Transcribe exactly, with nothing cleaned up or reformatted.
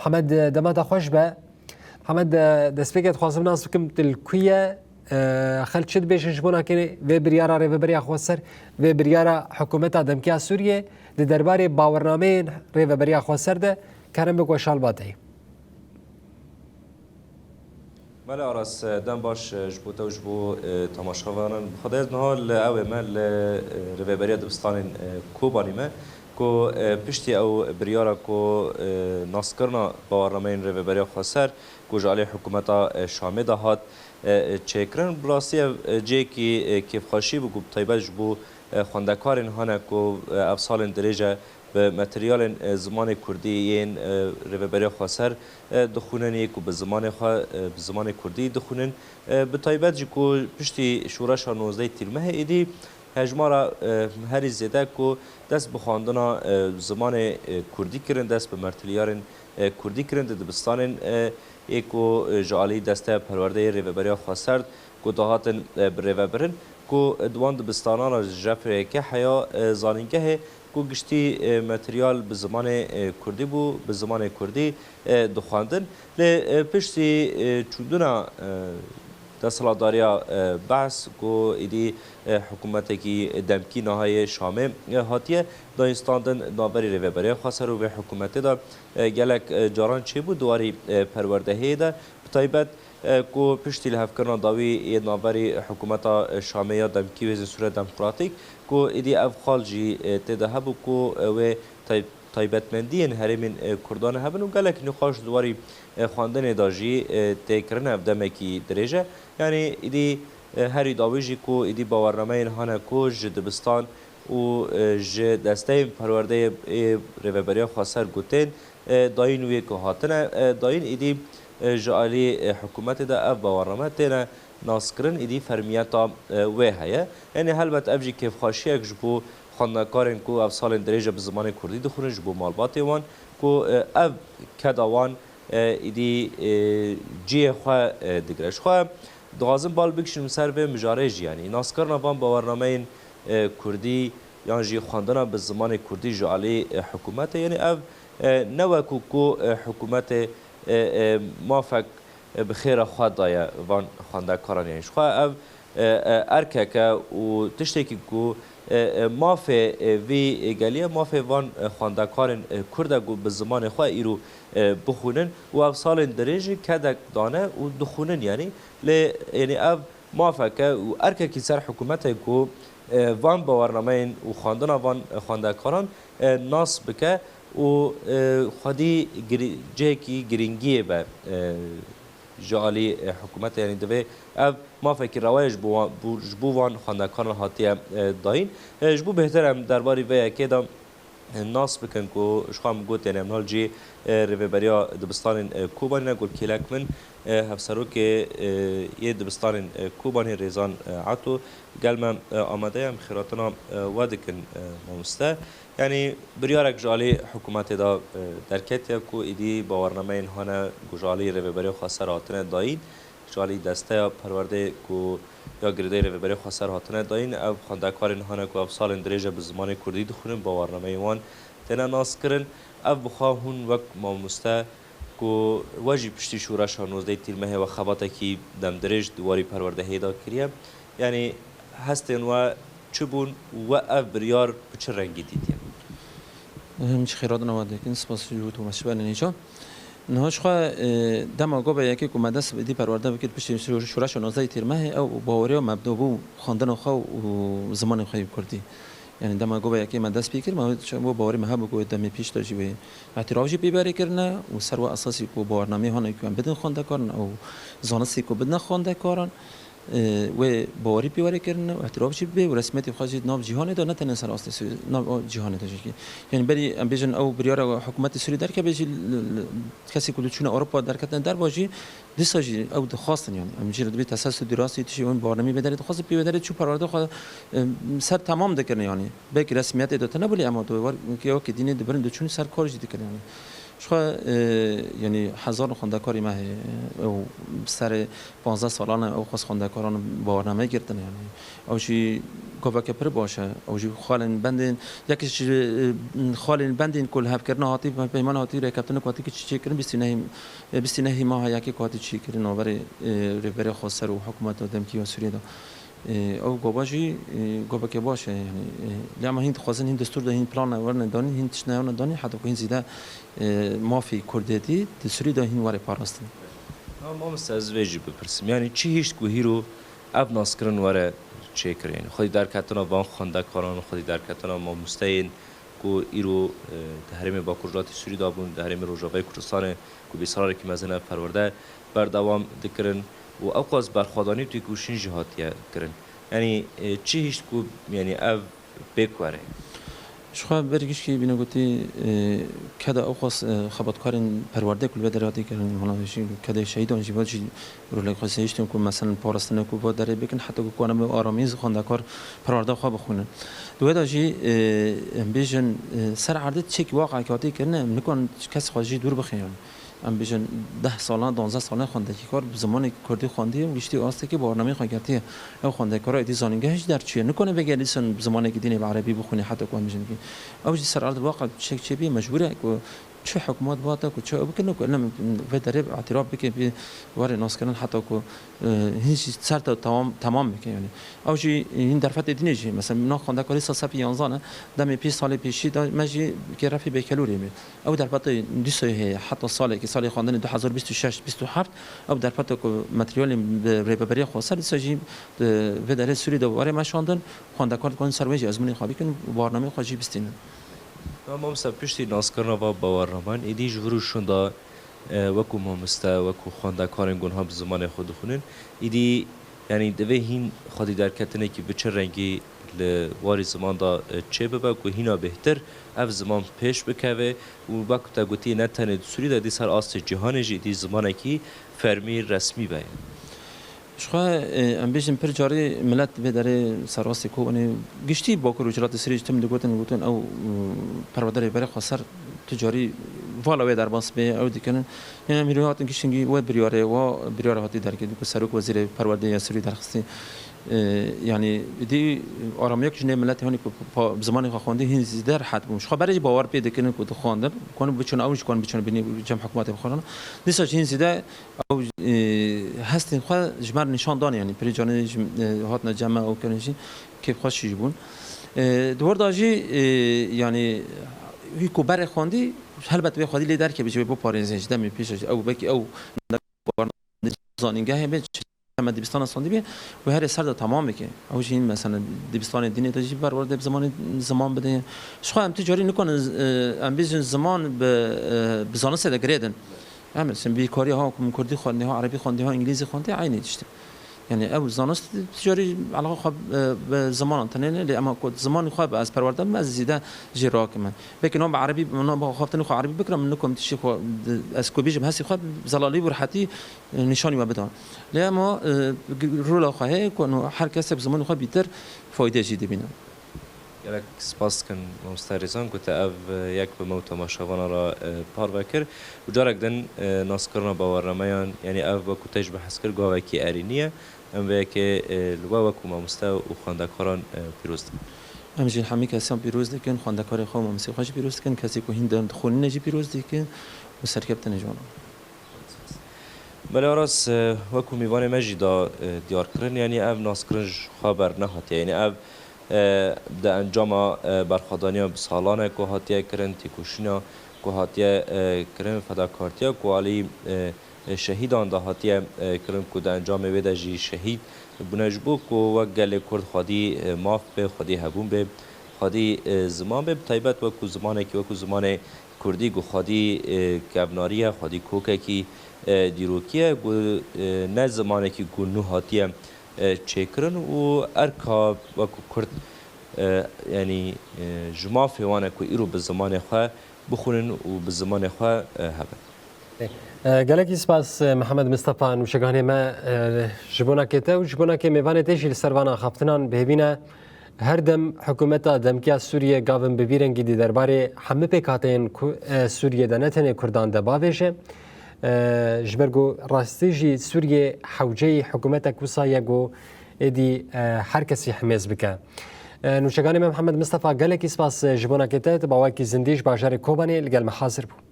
Hemed, dema te xweş be. Hemed, destpêkê dixwazim nas bikim, tu li ku ye? E, xelk çi dibêjin ji bona kê vê biryara Rêveberiya Xweser, vê biryara hikûmeta demkî ya Sûriyê di derbarê bawernameyên Rêveberiya Xweser de? Kerem bik weşan ba te. Mele Aras, dem baş, e, ji bo te û ji bo, e, temaşevanan. Bi Xwedê ez niha li ew ê me, li, e, Rêveberiya Dibistanên, e, Kobanî me, ku, e, piştî ew biryara ku, e, naskirina bawarnameyên Rêveberiya Xweser ku ji alî hikûmeta, e, Şamê de hat, e, çêkirin. Bi rastî ev, e, cihekî, e, kêfxweşî bû ku bi taybet ji bo, e, xwendekarên hane ku, e, ev salên dirêj e bi materyalên, e, zimanê kurdî yên, e, Rêveberiya Xweser, e, dixwînin, yê ku bi zimanê xwe, e, bi zimanê kurdî dixwînin. E, bi taybet jî ku piştî şoreşa nozdehê Tîrmehê êdî hejmara, e, herî zêde ku dest bi xwendina, e, zimanê, e, kurdî kirin, dest bi mertiliyarên, e, kurdî kirin di dibistanên, e, ê ku, e, ji alî desteya perwerdeyê Rêveberiya Xweser ku dihatin, e, birêvebirin, ku di wan dibistanan re ji Jeffrey Eke heya, e, zanîngehê ku giştî, e, materyal bi zimanê, e, kurdî bû, bi zimanê kurdî, e, dixwendin. Lê, e, piştî, e, çûdina, e, desthilatdariya, e, Beas ku êdî, e, hikûmetekî demkî niha yê Şamê, e, hatiye dayînstandin, navberî Rêveberiya Xweser û vê hikûmetê de, e, gelek, e, caran çêbû di warî, e, perwerdehiyê de, bi taybet, e, ku piştî lihevkirina dawî yê navberî hikûmeta, e, Şamê ya demkî û Hêzên Sûriya Demokratîk, ku êdî ev xal jî, e, tê de hebû ku, e, wê tay-, taybetmendiyên herêmên, e, Kurdan hebin û gelek nîqaş di warî, e, xwendinê de jî, e, tê kirin, ev demekî dirêj e. Yanî êdî, e, herî dawî jî ku êdî bawernameyên hane ku ji dibistan û, e, ji desteyên perwerdeyê ê Rêveberiya Xweser gotên, e, dayîn wê ku hatine, e, dayîn êdî, e, ji alî, e, hikûmetê de ev bawername têne naskirin, êdî fermiyeta, e, wê heye. Yanî helbet ev jî kêfxweşiyek ji bo xwendekarên ku ev salên dirêj e bi zimanê kurdî dixwînin, ji bo malbatê wan ku, e, ev keda wan, e, êdî, e, cihê xwe, e, digire. Ji xwe dixwazim bal bikişînim ser vê mijarê jî, yanî naskirina van bawernameyên, e, kurdî yan jî xwendina bi zimanê kurdî ji alî, e, hikûmetê, yanî ev, e, ne wekû ku, e, hikûmetê, e, e, mafek, e, bi xêra xwe daye van xwendekaran, yanî ji xwe ev, e, e, erkek e û tiştekî ku, e, e, mafê, e, vî geliyê, mafê van, e, xwendekarên, e, kurd e ku bi zimanê xwe îro, e, bixwînin û ev salên dirêj jî kedek dane û dixwînin, yanî lê, yanî ev mafeke û erkekî ser hikûmetê ku, e, van bawernameyên û xwendina van, e, xwendekaran, e, nas bike û, e, xwedî girî-, cihekî girîngiyê be, e, ji alî, e, hikûmetê, yanî divê ev mafekî rewa ye ji bo wan, bo, ji bo van xwendekaran hatiye, e, dayîn. E, ji bo bêhtir em derbarî vê yekê de nas bikin ku ji xwe em got, yanî em nal cî, e, rêveberiya dibistanên, e, Kobanî ne, Gulkêlek Min, e, hevserokê, e, yê dibistanên, e, Kobanî Rêzan, e, Eto gel me, e, amade ye, em xêratina, e, we dikin, e, mamoste. Yanî biryarek ji alî hikûmetê de, e, derketiye ku êdî bawernameyên hane ku ji alî rêveberiya xweser hatine dayîn. Ji alî desteya perwerdeyê ku ya girêdayî rêveberiya xweser hatine dayîn, ev xwendekarên hane ku ev salên dirêj e bi zimanê kurdî dixwînin, bawernameyên wan têne naskirin. Ev bi xwe hûn wek mamoste ku we jî piştî şoreşa nozdehê Tîrmehê we xebatekî demdirêj di warî perwerdehiyê de kiriye. Yanî hestên we çi bûn û we ev biryar bi çi rengî dîtiye? Em ji xêratina we dikin, spas ji bo temaşevanên hêja. Niha ji xwe, e, dema gava yekê ku me dest bi dî perwerde bikir piştî şo-, şoreşa nozdehê Tîrmehê, ew baweriya me bi dawî xwendina xwe û zimanê xwe yê kurdî. Yanî dema gava yekê me dest pê kir, me wê çi bo bawerî me hebû ku wê demê pêş de jî wê îtîraf jî pê berê kirine û ser wê esasî ku bawarnameyê hane ku em bidin xwendekaran, ew zanistî ku bidine xwendekaran, e, wê bawerî pê were kirin û îtîraf jî bibe û resmiyetê xwe jî di nav cîhanê de, ne tenê ser astê Sûrî, nav cîhanê de jî. Yanî berî em bêjin ew biryara hikûmetê Sûrî derkeve jî li, li, kesê ku diçûne Ewropa derketine derva jî dîsa jî ew dixwastin, yanî em jî re dibê teselsûl dîrasî tişî wan bawerî bê derê dixwastin pê wê derê çû perwerde xwe, e, ser temam dikirin, yanî belkî resmiyetê de tune bû lê ema tu war wekî dînê dibirin diçûn ser kar jî dikirin, yanî. Ji xwe, e, yanî hezar xwendekarî me heye. Ew serê panzdeh salan e, ew xwest xwendekaran bawername girtine, yanî ew jî goveke pir baş e. Ew jî xalên bendên, yekî ji, e, xalên bendên ku li hevkirina hatî, peyman hatî rêkeftin ku hatî çêkirin, bîstî nehî, e, bîstî nehî meha yekê ku hatî çêkirin, navberê, e, rêberê xweser û hikûmeta demkî ya Sûriyê de. E, ew gava jî, e, gaveke baş e, yanî, e, lê em hîn dixwazin, hîn destûr de hîn plan ne werine danîn, hîn tişt ne werine danîn, heta ku hîn zêde, e, mafê kurdetî di Sûrî de hîn were parastin. Ha, mamoste, ez vê jî bipirsim. Yanî çi hişt ku hîro ev naskirin were çêkirin? Yanî xwedî derketina van xwendekaran, xwedî derketina mamosteyên ku îro, e, di herêmê Bakur Rojhilatê Sûrî de bûn, di herêmê Rojavayê Kurdistanê ku bi israrekî mezin ev perwerde berdewam dikirin û ew qas berxwedanî û têkoşîn jî hatiye kirin. Yanî, e, çi hişt ku, yanî, ev pêk were? Ji xwe ber gişkî bîne gotî, e, keda ew qas, e, xebatkarên perwerdê ku li vê derê hatî kirin, hûna jî kedê şehîdan jî, va jî rolek xwe sehiştin ku, meselen, parastinê ku va derê bikin, heta ku kane bi aramî xwendekar perwerde xwe bixwînin. Di wê de jî, e, em bêjin, e, ser erdê çek waqekî hatî kirine, em nikan kes xwe jî dûr bixin, yanî. Em bêjin deh salan, duwazdeh salan xwendekî kar bi zimanê kurdî xwendiye û giştî astekî bawarnameyê xwe girtiye. Ew xwendekara êdî zanîngehê jî derçûye. Nikane vegerîsin bi zimanekî dînê, bi erebî bixwîne, heta ku em bêjin kî. Ew jî ser erd waqa çek çêbî mecbûr e ku çi hikûmet bihate ku çi ew bikin ku, lem vê derê îtiraf bike, bî were naskirin heta ku, e, hîn jî ser te tamam, temam bike, yanî. Ew jî hîn derfetê dînê jî, mesela, nav xwendekarî sed sepî yanzan e, demê pênc salê pêşî de me jî kê refî bêkelûrê bê. Ew derfetê dîsa heye, heta salekî, salê xwendinê du hezar bîst û şeş bîst û heft, ew derfeta ku materyalên bi rêveberiya xweser dîsa jî, e, vê derê Sûrî de warê meşandin, xwendekar dikarin ser wê jî ezmûnê xwe bikin, bawarnameyê xwe jî bistînin. Na mamoste, piştî naskirina va bawarnameyan, êdî ji vir û şûn de, e, wekû mamoste, wekû xwendekarên ku niha bi zimanê xwe dixwînin, êdî, yanî, divê hîn xwedî derketinekî bi çi rengî li warê ziman de, e, çêbibe ku hîna bêhtir ev ziman pêş bikeve û wek te gotî ne tenê di Sûrî de, dî ser astê cîhanê jî dî zimanekî fermî, resmî be. Ji xwe, e, em bêjin pir carî milet vê derê ser astê ku, yanî, giştî Bakur û Rojhilatê Sûriyê jî tim digotin, gotin ew, e, perwerde rêberê xweser tu carî vala wê derbas bê, ew dikirin. Yanî, em hîro hatin giştî wê biryarê, wa biryara hatî derketî ku serok wezîrê perwerdê ya Sûrî derxistî. E, yanî, dî aramiyek ji nê miletê hanî ku pa, bi zimanê xwe xwendî hîn zêde rehet bûn. Ji xwe berê jî bawer pê dikirin ku dixwendin. Ku hûn biçûn, ew jî ku hûn biçûn binî cem hikûmetê bixwazin. Dîsa jî hîn zêde ew, e, hestên xwe ji me re nîşan dan, yanî, pirê canê jî, e, hatine cem me, ew kirin jî kêfxweş jî bûn. E, di wir de jî, e, yanî, wî ku berê xwendî, helbet wê xwedî lê derkeve ji wê biparêzin, ji demê pêş de jî ew belkî ew zanîngehê be, çi me dibistana sandî be, wê herê ser de temam bike. Ew jî, mesela, dibistanê dînê de jî berwerde bi zimanê, ziman bide. Ji xwe em tu carî nikarin, e, em bêjin ziman bi, e, bi zanistê de girêdin. Em, mesela, bîkariya ha ku min kurdî xwendî, ha erebî xwendî, ha îngilîzî xwendî, eynî tişt e. Yanî ew zanist tu carî eleqa xwe, e, bi zimanan tenê ne, lê ema ku zimanê xwe bi ez perwerde bim, ez zêde jê rakime. Belkî niha bi erebî, niha bi xaftinê xwe erebî bikirim, min nikom tiştê xwe, ez ku bêjim hestê xwe, zelalî û rehetî, e, nîşanî we bida. Lê ema, e, rola xwe heye ku, no, her kesek zimanê xwe bîtir fayde jî dibîne. Gelek spas dikin mamoste Rêzan ku te ev, e, yek bi me û temaşevanan re, e, parve kir. Û carek din, e, naskirina bawernameyan, yanî ev wekû te jî behs kir, gavekî erênî ye. Em vê yekê, e, li we wekû mamoste û xwendekaran, e, pîroz dikin. Em jî hemî kesiyan pîroz dikin, xwendekarê xwe û mamosteyê xwe jî pîroz dikin, kesê ku hîn dem dixwînin jî pîroz dikin û serkeftinê ji wan re. Belê Aras, e, wekû mîvanê me jî da, e, diyar kirin, yanî ev naskirin ji xwe bernehatiye. Yanî ev, e, di encama, e, berxwedaniya bi salan e ku hatiye kirin, têkoşîna ku hatiye, e, kirin, fedakartiya ku alî, e, e, şehîdan de hatiye, e, kirin ku di encamê wê de jî şehîd bûne, ji bo ku wek gelê Kurd xwedî, e, maf be, xwedî hebûn be, xwedî, e, ziman be, bi taybet wekû zimanekî, wekû zimanê Kurdî ku xwedî, e, kevnarî ye, xwedî kokekî, e, dîrokî ye, ku, e, ne zimanekî ku nû hatiye, e, çêkirin û erka wekû Kurd, e, yanî, e, ji mafê wan e ku îro bi zimanê xwe bixwînin û bi zimanê xwe, e, hebin. E, gelekî spas, e, Mihemed Mistefa, nûşeganê me, e, ji bo nakê te û ji bo nakê mêvanê te jî li ser van axaftinan bi hêvî ne. Her dem hikûmeta demkiya Sûriyê gavin bi vî rengî dî derbarê hemî pêkhateyên ku, e, Sûriyê de ne tenê Kurdan de bavêje. E, ji ber ku rastî jî Sûriyê hewceyî hikûmetek wisa ye ku êdî, e, her kesî himêz bike. E, nûçeganê me Mihemed Mistefa, gelekî spas, e, ji bona kê te, tu bi awayekî zindî ji bajarê Kobanê li gel me hazir bû.